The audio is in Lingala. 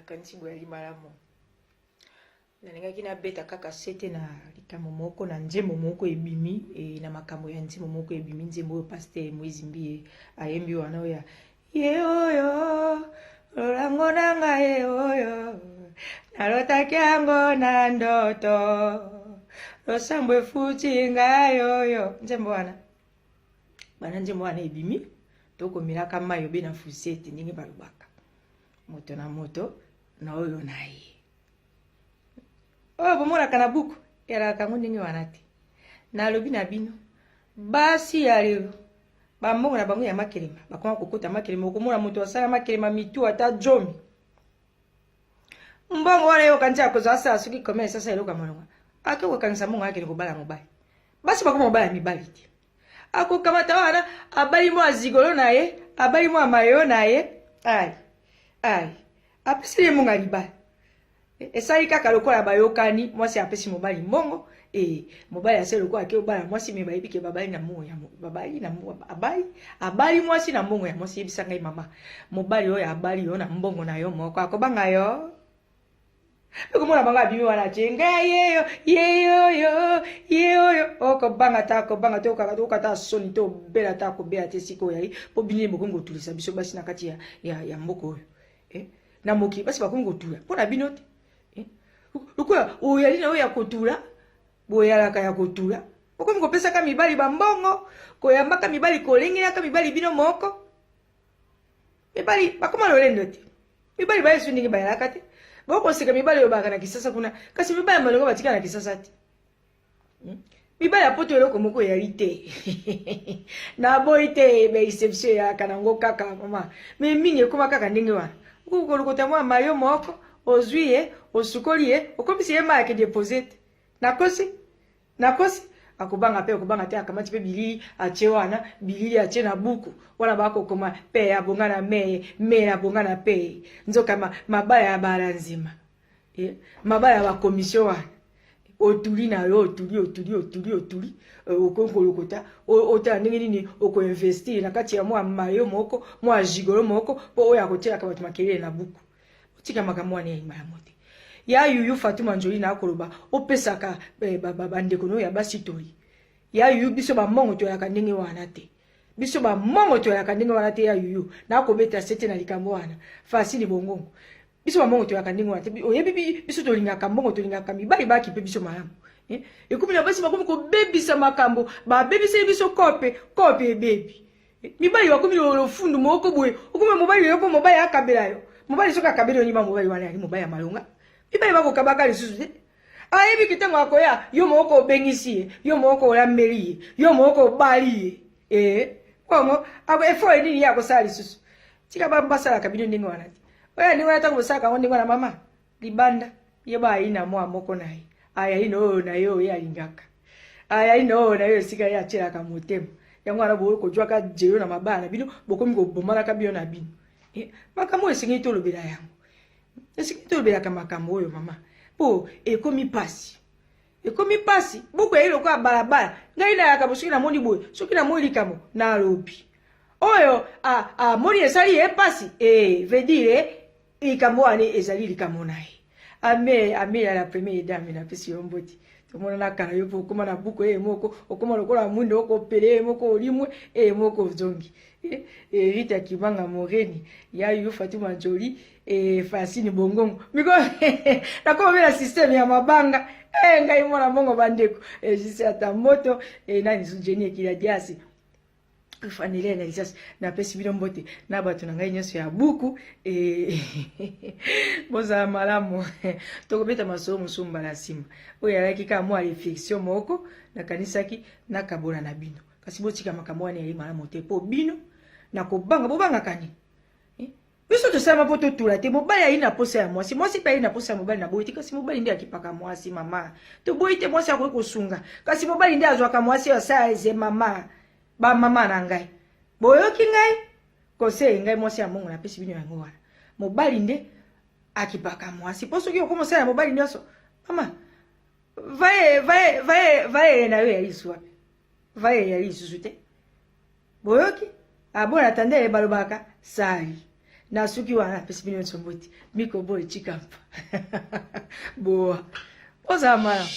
Nakanisi boyali malamu. Nalingaki nabeta kaka sete na likambo moko na nzembo moko ebimi e, na makambo ya nzembo moko ebimi, nzembo oyo Pasteur Moïse Mbiye ayembi wana oyo ya ye oyo lolango na ngai ye oyo nalotaki yango na ndoto losambo efuti ngai oyo nzembo wana bana nzembo wana ebimi tokomelaka mai obe na fusete ndenge balobaka moto na moto na oyo na ye oyo bomonaka na buku elaka yango ndenge wana te. Nalobi na bino basi ya lelo bambongo na bango ya makelema bakoma kokota makelema, okomona moto asala makelema mitu ata jomi mbongo wana yoka nti akozwa asala soki commerce asala eloko ya malonga ake kokangisa mbongo akende kobala mobali. Basi bakoma kobala mibali te, akokamata wana abali mwa zigolo na ye, abali mwa mayo na ye, ai ai apesi ye mbongo ya libala. Esali kaka lokola bayokani, mwasi apesi mobali mbongo e mobali asali lokola ake obala mwasi, me bayebi ke babali na mbongo ya babali na mbongo, abali abali mwasi na mbongo ya mwasi. Yebisa ngai mama, mobali oyo abali yo na mbongo na yo moko akobanga yo? Mpe komona bango abimi wana tie ngai yeyo yeyoyo ye oyo okobanga ta akobanga te, okaka okata soni te, obela ta akobela te. Sikoyo yali mpo bino bokomi kotulisa biso basi na kati ya, ya, ya mboka oyo eh? Na mokili basi bakomi kotula mpo na bino te eh? Lokola oyali na oyo ya kotula, boyalaka ya kotula, bokomi kopesaka mibali bambongo, koyambaka mibali, kolengelaka mibali bino moko. Mibali bakoma lolendo te, mibali bayesu ndenge bayalaka te. Bokoseka mibali oyo bayaka na Kisasa kuna, kasi mibali ya malongo batika na Kisasa te. Mibali ya poto eloko moko eyali te, naboyi te, ba exception eyalaka nango kaka mama, me mingi ekoma kaka ndenge wana. Okoki kolokota mwa mayo moko, ozwi ye, osukoli ye, okomisi ye mai, ake depose te. Nakosi? Nakosi? Akobanga mpe akobanga te, akamati mpe bilili atie wana, bilili atie na buku wana, bakokoma pe abonga na meye, meye abonga na pe nzoka mabala ya bala nzima eh, mabala ya bakomisio wana. Otuli na yo, otuli, otuli, otuli, otuli, eh, okoki kolokota, otala ndenge nini okoinvestir na kati ya mwa mayo moko, mwa gigolo moko, mpo oyo akotielaka bato makelele na buku. Otika makambo wana ya malamu te. Ya yuyu Fatuma Njoli na akoloba opesaka eh, bandeko no ya basi toli. Ya yuyu, biso bambongo toyaka ndenge wana te, biso bamongo toyaka ndenge wana te. Ya yuyu, nakobeta sete na likambo wana fasili bongongo. Biso bambongo toyaka ndenge wana te. Oyebi biso tolingaka mbongo, tolingaka mibali baki mpe biso malamu eh? Ekomi na basi bakomi kobebisa makambo, babebiseli biso kope, kope ebebi eh? Mibali bakomi lofundu moko boye, okomi mobali oyo mpo mobali akabela yo. Mobali soki akabeli yo nima, mobali wana yali mobali ya malonga. Mibali bakokabaka lisusu te, ayebi ke ntango akoya, yo moko obengisi ye, yo moko olambeli ye, yo moko obali ye. Eh, bongo effort nini ye akosala lisusu? Tika basalaka bino ndenge wana te. Oyo ndenge wana, ntango bosalaka yango ndenge wana, mama libanda ye ba ayi na mwa moko na ye, ayali na oyo na ye oyo ye alingaka, ayali na oyo na ye esika ye atielaka motema. Yango wana bokoki kozwaka jelo na mabala na bino, bokomi kobomanaka bino na bino. Eh, makambo oyo esengeli tolobela yango, esengeli tolobelaka makambo oyo mama, mpo ekomi mpasi, ekomi mpasi. Buku eyei lokola balabala. Ngai nayaka bo, soki namoni boye, soki namoni likambo, nalobi oyo amoni esali ye mpasi e veut dire likambo wana ezali likambo na ye. Ame ame ya la première dame, napesi yo mbote. Tomonana kala. Yo mpo okóma na buku eye moko, okóma lokola mwindo, okopele ye moko, olimwe eye moko, ozongi. Rita Kibanga Moreni, ya yu Fatuma Joli e Francine Bongongo miko nakoma mpe na systeme ya mabanga e ngai mwana mbongo bandeko e jisi ata moto e nani su Jenny Ekila Diasi fanele na lisasi. Napesi bino mbote na bato na ngai nyonso ya buku e bozala malamu. Tokobeta masolo mosusu mbala nsima. Oyo alaki kaka mwa réflexion moko nakanisaki nakabola na bino, kasi botika makambo wana eyali malamu te, mpo bino na kobanga bobangaka nini eh? Biso tosalama mpo totula te. Mobali ayi na posa ya mwasi, mwasi mpe ayi na posa ya mobali. Na boyi te, kasi mobali nde akipaka mwasi. Mama, toboyi te, mwasi akoki kosunga, kasi mobali nde azwaka mwasi oyo asala eze. Mama, bamama na ngai, boyoki ngai conseil? Ngai mwasi ya mbongo napesi bino yango wana. Mobali nde akipaka mwasi, mpo soki okoma osala mobali nyonso, mama, vaye vaye vaye vaye na yo ya lisu wapi? Vaye ya lisusu te. Boyoki abona tandele balobaka sali. Nasuki wana, napesi bino nyonso mbote. Mikobo ecikampa boa, ozala malamu.